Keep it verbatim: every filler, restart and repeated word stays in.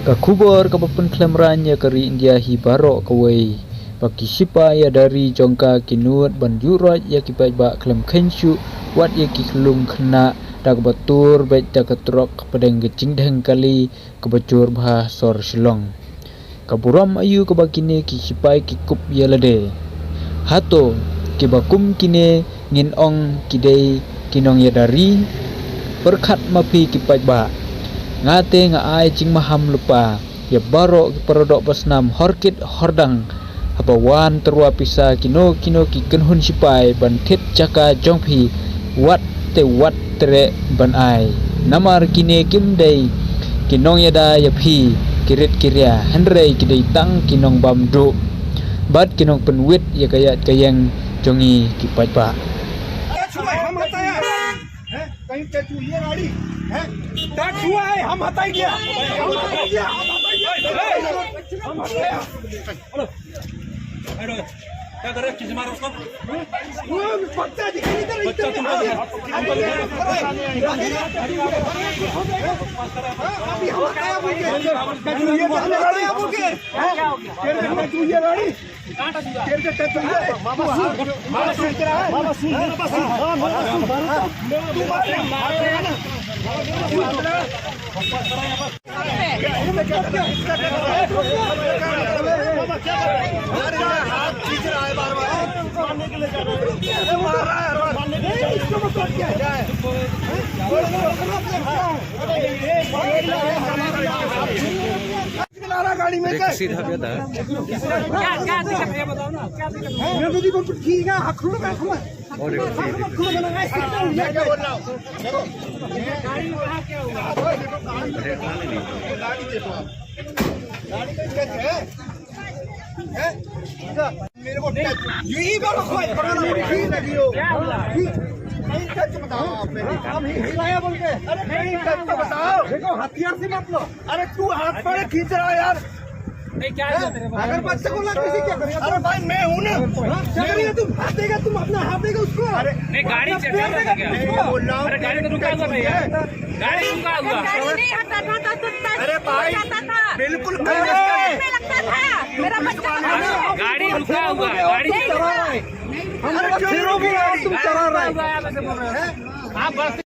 Ka khubor kaba pynkhlem raiñ ïa ka ri India hi baroh kawei, ba ki shipai ïada ri jong ka ki nud ban ïuhroit ïa ki paidbah khlem kheiñ shuh wat ïa ki khlum khynnah da kaba tur beit da ka trok hapdeng ka jingdheng kali kaba jur bha sor Shillong. Ka burom aïu kaba kine ki shipai ki kup ïa lade? Hato kiba kum kine ngin ong ki dei ki nongïada ri? Pyrkhat ma phi ki paidbah. Nga te nga ai jingmaham lypa ïa baroh ki paradoh basnam horkit hordang haba wan tyrwa pisa kino kino ki kynhun shipai ban thied jaka jong phi wat te wat treh ban ai. Namar kine kim dei ki nongïada ïa phi ki rit ki ria, hynrei ki dei tang ki nongbam duh bad ki nongpynwit ïa ka ïaid ka ïeng jong ngi ki paidbah. क्या छुआ है? हम हटाया है? हैं? कहीं क्या छुई है गाड़ी? हैं? क्या छुआ है? हम हटाई दिया। हम हटाई दिया। हम हटाई दिया। हम हटाया। हेलो। हेलो। क्या कर रहे हो? किसे मारो उसको? वो बच्चा दिखाई नहीं दे रहा, बच्चा इधर तुम आ गया। अभी हम हटाया बोल के। ये हटाया बोल के। हैं? तेरे को छुई है गाड़ी? गाड़ी में देख, सीधा पे था। क्या, क्या दिक्कत है, बताओ ना, क्या दिक्कत है? मैं तो देखो, ठीक है, हाथ खोलो, मैं खोलो। और देखो, ये देखो। मैं क्या बोल रहा हूँ? देखो। गाड़ी में कहाँ क्या हुआ? गाड़ी में क्या है? हैं? मेरे को टच, यही बार खोए, पकड़ो ना, मेरी खींच लगी हो। क्या हुआ? खींच, नहीं टच बताओ आप मेरी। हम हिलाया बोल के। अरे नहीं टच तो बताओ। देखो, हथियार से मत लो। अरे तू हाथ पर खींच रहा है यार। नहीं, क्या हुआ तेरे को? अगर बच्चे को लग किसी क्या करेगा? अरे भाई, मैं हूँ ना। हाँ, क्या करेगा तुम? हाथ देगा तुम, अपना हाथ देगा उसको। अरे नहीं, गाड़ी अपना चल रहा था क्या? मैं बोल रहा हूँ, अरे गाड़ी तो रुका हुआ था यार। गाड़ी रुका हुआ। गाड़ी नहीं हटाता था तो टच अरे भाई, हो जाता था। बिल्कुल अरे! में लगता था। मेरा बच्चा गाड़ी रुका हुआ है, गाड़ी नहीं रुका। हम अरे लोग क्यों फिर भी रुकी गाड़ी? तुम चला रहे हो। आप बस